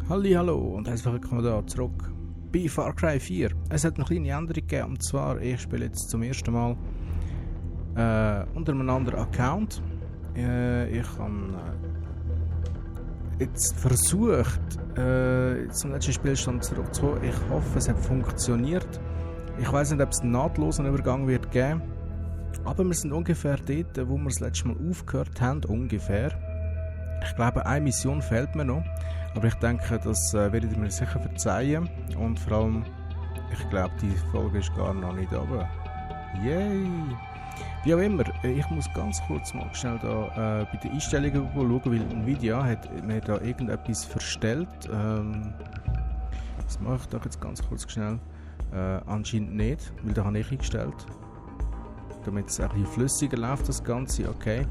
Hallo und herzlich willkommen da zurück bei Far Cry 4. Es hat eine kleine Änderung gegeben, und zwar, ich spiele jetzt zum ersten Mal unter einem anderen Account. Ich habe jetzt versucht, zum letzten Spielstand zurückzukommen. Ich hoffe, es hat funktioniert. Ich weiß nicht, ob es einen nahtlosen Übergang wird geben, aber wir sind ungefähr dort, wo wir das letzte Mal aufgehört haben, ungefähr. Ich glaube, eine Mission fehlt mir noch, aber ich denke, das werdet ihr mir sicher verzeihen. Und vor allem, ich glaube, die Folge ist gar noch nicht runter. Yay! Wie auch immer, ich muss ganz kurz mal schnell da bei den Einstellungen schauen, weil Nvidia hat mir da irgendetwas verstellt. Das mache ich da jetzt ganz kurz schnell. Anscheinend nicht, weil da habe ich eingestellt. Damit es ein bisschen flüssiger läuft, das Ganze, okay.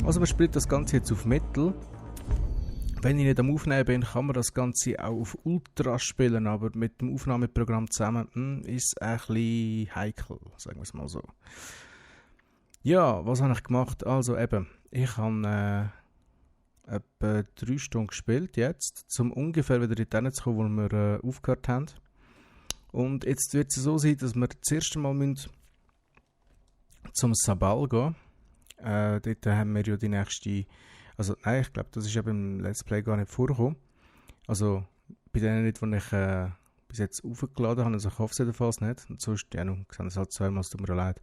Also man spielt das Ganze jetzt auf Mittel. Wenn ich nicht am Aufnehmen bin, kann man das Ganze auch auf Ultra spielen, aber mit dem Aufnahmeprogramm zusammen ist es ein bisschen heikel, sagen wir es mal so. Ja, was habe ich gemacht? Also eben, ich habe etwa 3 Stunden gespielt jetzt, um ungefähr wieder dorthin zu kommen, wo wir aufgehört haben. Und jetzt wird es so sein, dass wir das erste Mal zum Sabal gehen. Dort haben wir ja die nächste... Also nein, ich glaube, das ist ja beim Let's Play gar nicht vorgekommen. Also bei denen nicht, die ich bis jetzt aufgeladen habe, also ich hoffe es jedenfalls nicht. Und sonst, ja, nun, ich habe es halt zweimal, es tut mir leid.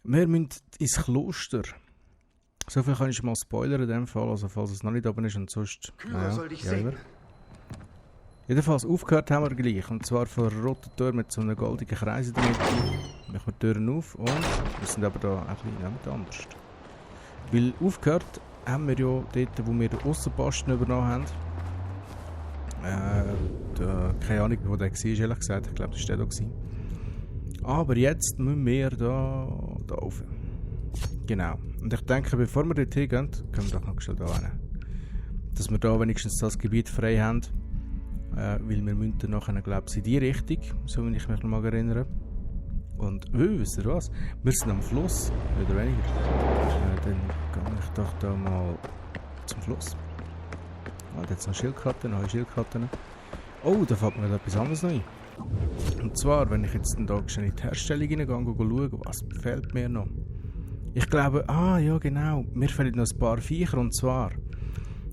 Wir müssen ins Kloster. So viel kann ich mal spoilern in dem Fall, also falls es noch nicht oben ist und sonst... Jedenfalls aufgehört haben wir gleich, und zwar vor einer roten Tür mit so einem goldenen Kreis in der Mitte. Machen wir die Türen auf und wir sind aber da ein bisschen anders. Weil aufgehört haben wir ja dort, wo wir den Aussenposten übernommen haben. Keine Ahnung, wo der war, ehrlich gesagt. Ich glaube, das war der da. Aber jetzt müssen wir da rauf. Genau. Und ich denke, bevor wir dort hingehen, können wir doch noch schnell da hin. Dass wir da wenigstens das Gebiet frei haben. Weil wir müssen dann nachher, glaube ich, in die Richtung, so wie ich mich noch mal erinnere. Und, wisst ihr was? Wir sind am Fluss, mehr oder weniger. Dann gehe ich doch da mal zum Fluss. Da hat es noch Schildkröten, neue Schildkröten. Oh, da fällt mir etwas anderes noch ein. Und zwar, wenn ich jetzt da schnell in die Herstellung reingehe und schaue, was fehlt mir noch? Ich glaube, ja genau, mir fehlen noch ein paar Viecher, und zwar,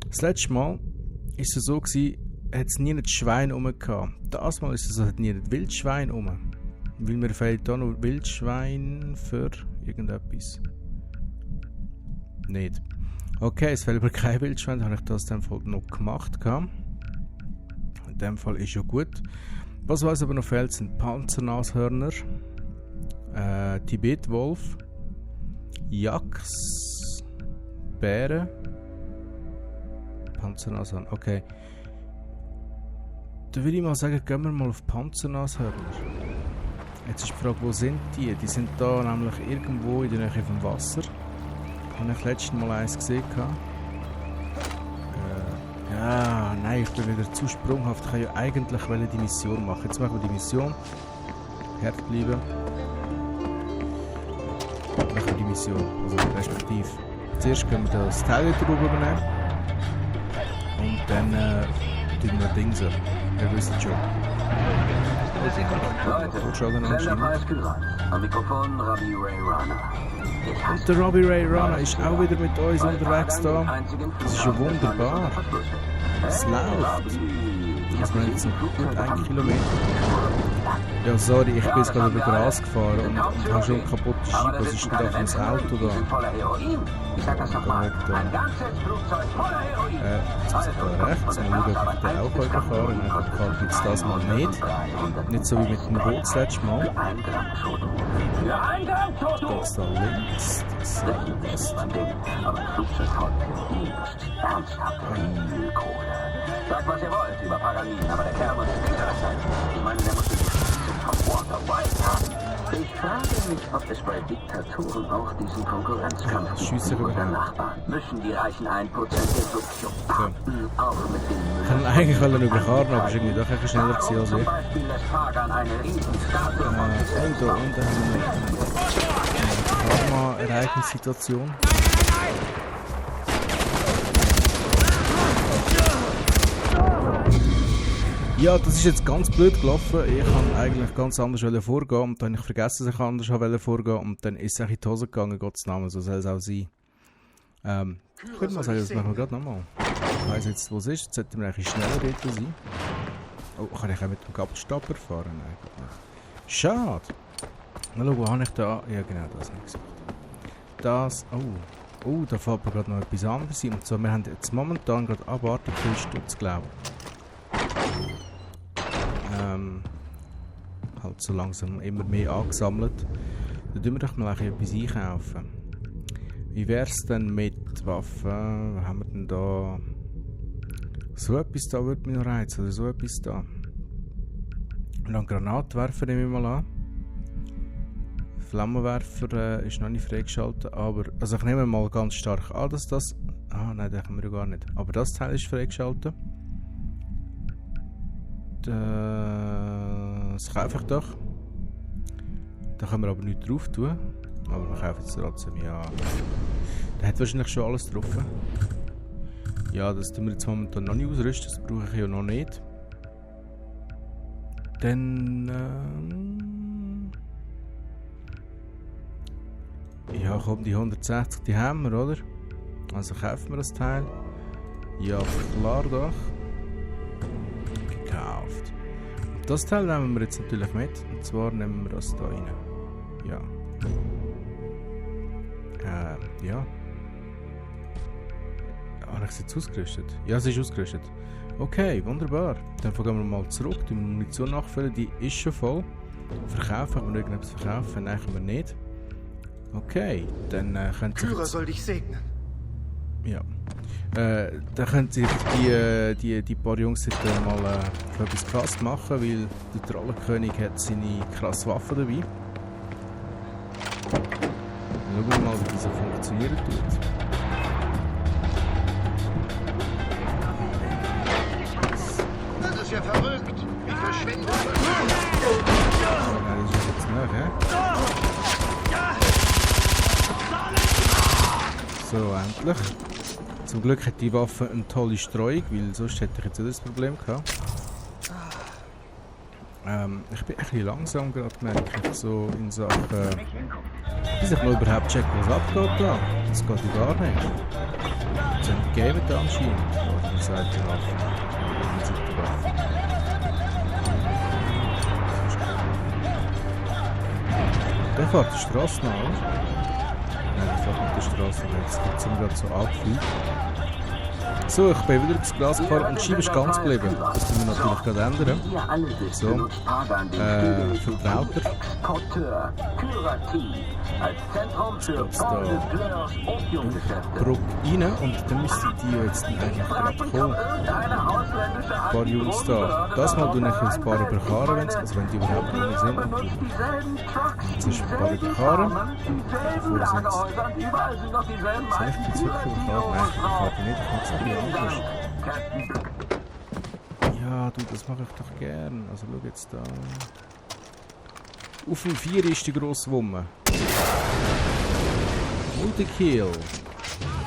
das letzte Mal war es so gewesen, hat es nie ein Schwein rum gehabt. Das Mal ist es so, hat nie ein Wildschwein rum. Weil mir fehlt da noch Wildschwein für irgendetwas. Nicht. Okay, es fehlt aber kein Wildschwein, dann habe ich das in dem Fall noch gemacht. In dem Fall ist ja gut. Was aber noch fehlt, sind Panzernashörner, Tibetwolf, Yaks, Bären, Panzernashörner, okay. Dann würde ich mal sagen, gehen wir mal auf Panzernashörner. Jetzt ist die Frage, wo sind die? Die sind da nämlich irgendwo in der Nähe vom Wasser. Habe ich letztes Mal eins gesehen. Ja, nein, ich bin wieder zu sprunghaft. Ich kann ja eigentlich die Mission machen. Jetzt machen wir die Mission. Hart bleiben. Machen wir die Mission. Also respektive. Zuerst können wir das Teil wieder übernehmen. Und dann tun wir Dingse. Ihr wisst schon. Am Mikrofon Robbie Ray Rana. Und der Robbie Ray Rana ist auch wieder mit uns unterwegs da. Das ist ja wunderbar. Es läuft. Also wir haben jetzt noch gut 1 Kilometer. Ja, sorry, ich bin jetzt gerade über Gras gefahren und habe schon eine kaputte Scheibe. Was ist denn da für ein Auto da? Jetzt muss ich da rechts, mal schauen, ob ich den auch heute fahren. Nein, da fahrt jetzt das mal nicht. Nicht so wie mit dem Boot das letzte Mal. Das da links, das da West. Sagt, was ihr wollt über Paramin, aber der Kerl muss es sicher sein. Ich meine, der muss die Geschichte vom Walter White haben. Ich frage mich, ob es bei Diktaturen auch diesen Konkurrenzkampf gibt oder Nachbarn. Müssen die reichen 1% der Soziopaten auch mit den... Kann eigentlich alle über Karten, aber ist irgendwie doch ein schneller gewesen als ich. Zum Beispiel lässt Pagan eine Riesenstatue von sich selbst. Da unten haben wir eine Karma-Ereignissituation. Ja, das ist jetzt ganz blöd gelaufen. Ich wollte eigentlich ganz anders vorgehen und dann habe ich vergessen, dass ich anders vorgehen und dann ist es in die Hose gegangen, Gottes Namen, so soll es auch sein. Ich würde mal sagen, das machen wir gerade nochmal. Ich weiss jetzt, wo es ist. Jetzt sollten wir eigentlich schneller dort sein. Oh, kann ich auch mit dem Gabelstapler fahren? Nein, nicht. Schade. Mal schauen, wo habe ich da... Ja genau, das habe ich gesagt. Das... Oh, da fällt mir gerade noch etwas anderes ein. Und zwar, wir haben jetzt momentan gerade abartig viel Stutz, glaube ich. Halt so langsam immer mehr angesammelt. Dann tun wir doch mal etwas einkaufen. Wie wäre es denn mit Waffen? Was haben wir denn da? So etwas da würde mich noch reizen, oder so etwas da. Und dann Granatwerfer nehme ich mal an. Flammenwerfer ist noch nicht freigeschaltet, aber... Also ich nehme mal ganz stark an, dass das... Ah nein, das haben wir ja gar nicht. Aber das Teil ist freigeschaltet. Das kaufe ich doch. Da können wir aber nichts drauf tun. Aber wir kaufen es trotzdem, ja. Der hat wahrscheinlich schon alles drauf. Ja, das tun wir jetzt momentan noch nicht ausrüsten, das brauche ich ja noch nicht. Dann... ja, komm, die 160, die haben wir, oder? Also kaufen wir das Teil. Ja, klar doch. Gekauft. Und das Teil nehmen wir jetzt natürlich mit. Und zwar nehmen wir das da rein. Ja. Ja. Habe ich es jetzt ausgerüstet? Ja, es ist ausgerüstet. Okay, wunderbar. Dann gehen wir mal zurück. Die Munition nachfüllen, die ist schon voll. Verkaufen, können wir irgendetwas verkaufen? Nein, können wir nicht. Okay, dann können Sie... Führer soll dich segnen. Ja. Dann können Sie die paar Jungs jetzt mal für etwas krass machen, weil der Trollenkönig hat seine krasse Waffe dabei. Schauen wir mal, wie diese funktionieren tut. Das ist ja verrückt. Ich verschwinde. Nein, das ist jetzt nicht, hä? So, endlich. Zum Glück hat die Waffe eine tolle Streuung, weil sonst hätte ich jetzt auch das Problem gehabt. Ich bin ein bisschen langsam gerade, merke ich, so in Sachen... bis ich mal überhaupt check, was abgeht da. Das geht ja gar nicht. Das sind gegeben da anscheinend. Auf der Seite der Waffe. Der fährt die Straße nach, oder? Nein, der fährt nicht die Straße. Jetzt gibt es ihm gerade so angefühlt. So, ich bin wieder aufs Glas gefahren und die Scheibe ist ganz geblieben. Das müssen wir natürlich gerade ändern. So, vertrauter. Jetzt da Druck rein und dann müssten die jetzt eigentlich gerade kommen. Ein paar Jungs da. Das mal tue ich ein paar überkarren, wenn die überhaupt nicht sind. Jetzt ist ein paar überkarren. Bevor sie jetzt... Soll ich die jetzt wirklich überkarren? Nein, ich überkarre die nicht. Ich mache es ein bisschen anders. Ja, du, das mache ich doch gern. Also schau jetzt da. Auf dem 4 ist die grosse Wumme. Multikill.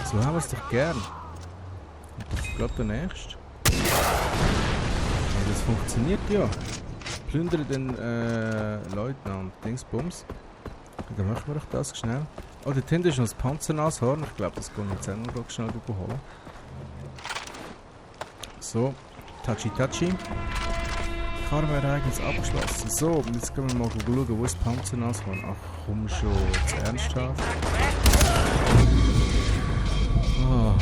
So haben wir es doch gern. Und das ist gerade der nächste. Ja, das funktioniert ja. Plündere den Leutnant Dingsbums. Dann machen wir doch das schnell. Oh, dort hinten ist noch das Panzernashorn. Ich glaube, das können wir jetzt auch noch schnell holen. So, Tachi. Karmereignis abgeschlossen. So, und jetzt können wir mal schauen, wo ist das Panzernashorn? Ach, komm schon, jetzt ernsthaft. Oh.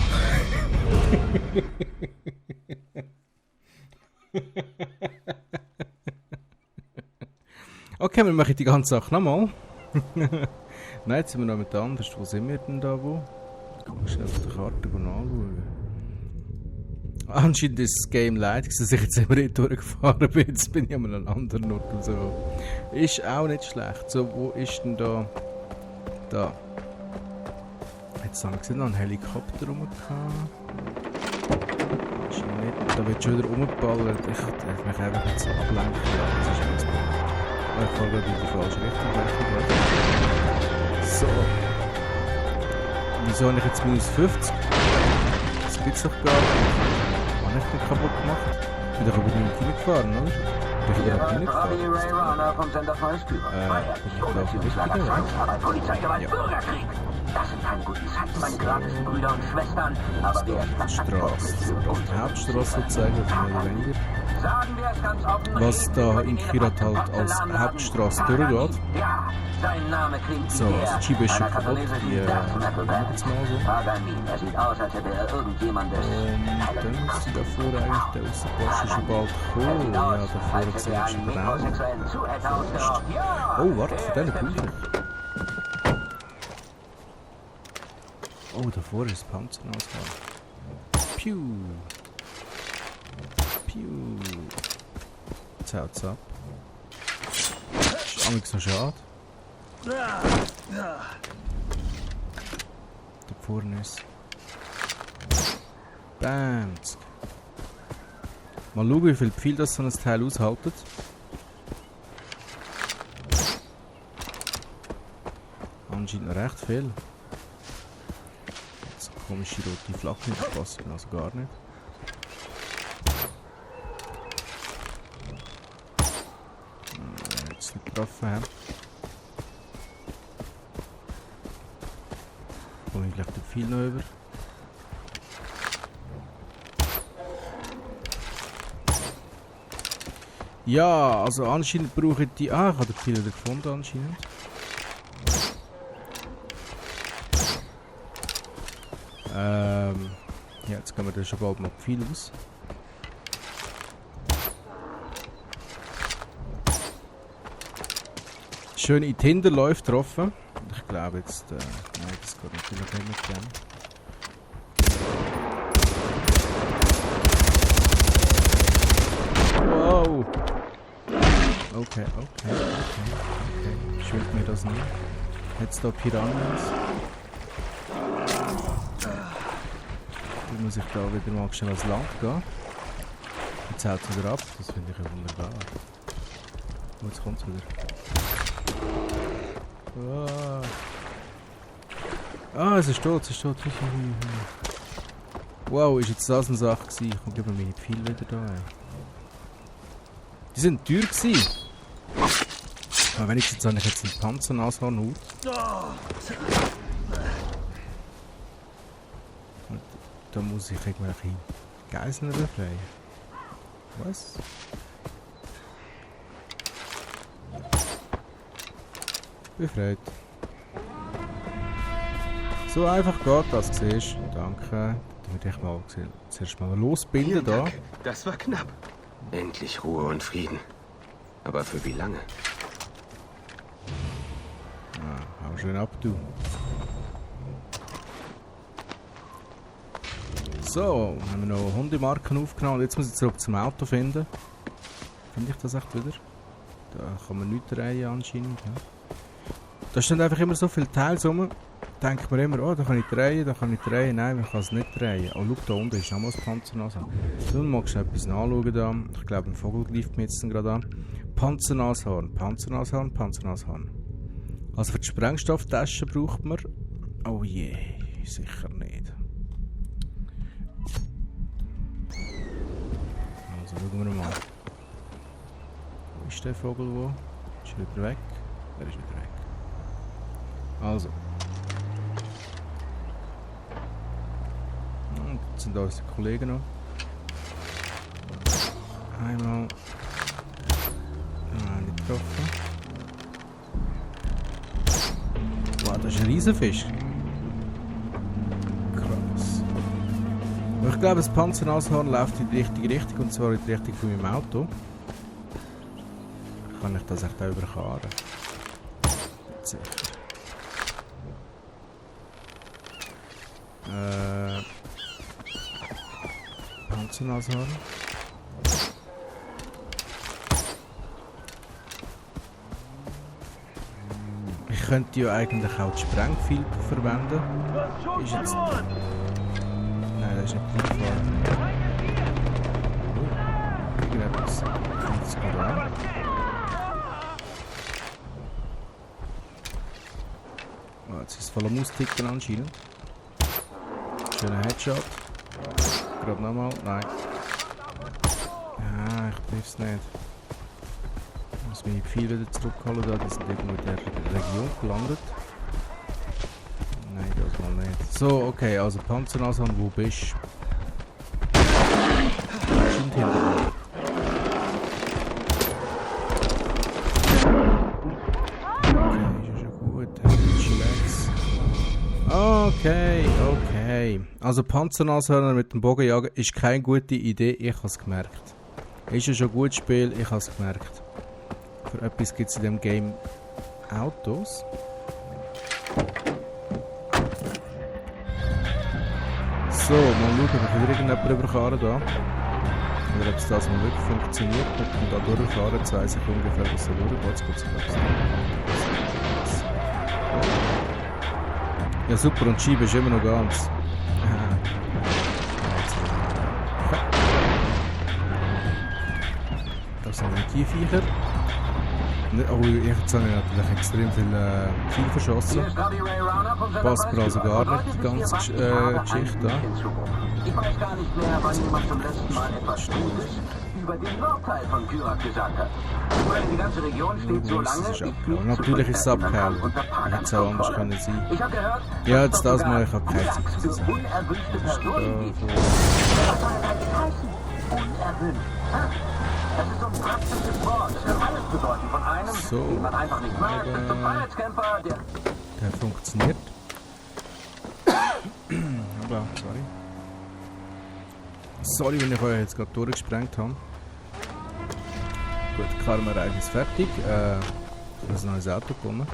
Okay, wir machen die ganze Sache nochmal. Nein, jetzt sind wir noch mit anders. Wo sind wir denn da? Wo? Kann man schnell auf der Karte anschauen. Anscheinend ist das Game leid, dass ich jetzt immer nicht durchgefahren bin. Jetzt bin ich an einem anderen Ort und so. Ist auch nicht schlecht. So, wo ist denn da? Da. Jetzt haben wir gesehen, noch einen Helikopter rumgehauen. Da wird schon wieder rumgeballert. Ich mich einfach nicht so ablenken lassen. Das ist ganz gut. Ich fahre gerade in die falsche Richtung. So. Wieso habe ich jetzt minus 50? Das gibt es doch gar nicht. Habe ich den kaputt gemacht? Ich bin doch über den reingefahren, oder? Ich bin Hier überhaupt war reingefahren. Fabi Ray Rana vom Sender Feuchtüber. Ohne Zügelslager Zwangsarbeit, Polizeigewalt, Bürgerkrieg. Das sind keine guten Zeiten, meine grafischen Brüder und Schwestern. Aber wer ist das Straße. Die Hauptstraße sozusagen, oder mehr oder weniger. Sagen wir es ganz offen, Was da in Kirat halt als Hauptstraße durchgeht. Ja, sein Name klingt So, wie also die Chiba ist schon einer kaputt. Die katalytischen Death Metal Band. jetzt mal so. Paganin, er sieht aus, als hätte er irgendjemandes... Und dann müsste davor eigentlich der Außenpost schon bald kommen. Ja, davor gesehen ist schon braun. Oh, warte, von denen brauche ich. Oh, davor ist das Panzerausfall. Piu. Piu. Jetzt haut's ab. Ist amigs noch schade. Da vorne ist. Bams. Mal schauen, wie viel das so ein Teil aushaltet. Anscheinend noch recht viel. Jetzt eine komische rote Flagge, das passt mir also gar nicht. Jetzt nicht getroffen haben. Komme ich gleich den Pfeil noch über. Ja, also anscheinend brauche ich die... Ah, ich habe den Pfeil wieder gefunden anscheinend. Ja, jetzt gehen wir da schon bald mal viel aus. Schön in die Hinterläufe getroffen. Ich glaube jetzt... nein, das geht natürlich nicht mit dem. Wow! Okay. Schwimmt mir das nicht. Jetzt da Piranhas. Dann muss ich da wieder mal schnell ans Land gehen. Jetzt haut es wieder ab. Das finde ich ja wunderbar. Oh, jetzt kommt es wieder. Ah, es ist tot, Wow, ist jetzt das eine Sache gewesen? Ich komme über meine Pfeile wieder da. Die sind teuer gewesen. Aber wenigstens habe ich jetzt einen Panzernashornhut. Und da muss ich irgendwelche Geiseln befreien. Was? Befreit. So einfach geht das, siehst du. Danke. Damit ich mal zuerst mal losbinden da. Das war knapp. Endlich Ruhe und Frieden. Aber für wie lange? Ah, hau schön ab, du. So, haben wir noch Hundemarken aufgenommen. Jetzt muss ich zurück zum Auto finden. Finde ich das echt wieder? Da kann man nichts drehen anscheinend. Ja. Da stehen einfach immer so viele Teile rum. Denkt man immer, oh, da kann ich drehen, Nein, man kann es nicht drehen. Oh, schau, da unten ist nochmal das Panzernashorn. Dann magst du etwas nachschauen da. Ich glaube, ein Vogel greift mir jetzt gerade an. Panzernashorn. Also für die Sprengstofftasche braucht man... Oh je, sicher nicht. Also schauen wir mal. Wo ist der Vogel? Ist er wieder weg? Er ist wieder weg. Also. Jetzt sind da unsere Kollegen noch. Einmal. Nicht getroffen. Wow, das ist ein Riesenfisch. Krass. Aber ich glaube, das Panzernashorn läuft in die richtige Richtung, und zwar in die Richtung von meinem Auto. Kann ich das echt auch überfahren? Sicher. Panzernashorn. Ich könnte ja eigentlich auch die Sprengpfeile verwenden. Ist jetzt... Nein, das ist nicht hingefahren. Irgendetwas kommt es gerade an. Oh, jetzt ist es voll am Austicken anscheinend. Schöner Headshot. Gerade nochmal. Nein. Ja, es nicht. Ich muss meine Pfeile wieder zurückholen, da. Die sind irgendwo in der Region gelandet. Nein, das mal nicht. So, okay, also Panzernashorn, wo bist du? Stimmt hinter mir. Okay, ist ja schon gut. Chillax. Okay. Also Panzernashörner mit dem Bogenjagen ist keine gute Idee, ich habe es gemerkt. Ist ja schon ein gutes Spiel, ich habe es gemerkt. Für etwas gibt es in dem Game Autos. So, mal schauen, ob ich wieder irgendjemand überfahren da. Oder ob es das mal wirklich funktioniert. Man kann da durchfahren, jetzt weiss ich ungefähr, was da durchgeht. Jetzt geht's glaube ich. Ja super, und die Scheibe ist immer noch ganz. Das sind die Viecher. Oh, jetzt habe ich natürlich extrem viel Ziel verschossen. Passt mir also gar nicht, die ganze Geschichte da. Ich weiß gar nicht mehr, wann jemand zum letzten Mal etwas Gutes über den Nordteil von Kyrak gesagt hat. Ich meine, die ganze Region steht so lange. Natürlich ist es abgehauen. Hätte es auch anders können sein. Ich habe gehört, ja, jetzt das mal, ich habe keine Zeit für unerwünschte Personen gibt. Was soll das eigentlich heißen? Unerwünscht. Das ist so ein praktisches Wort. Das kann alles bedeuten. Von einem, den man einfach nicht mag, bis zum Freiheitskämpfer, der funktioniert. Aber, sorry. Sorry, wenn ich euch jetzt gerade durchgesprengt habe. Gut, Karma-Ereignis fertig. Ich habe ein neues Auto bekommen.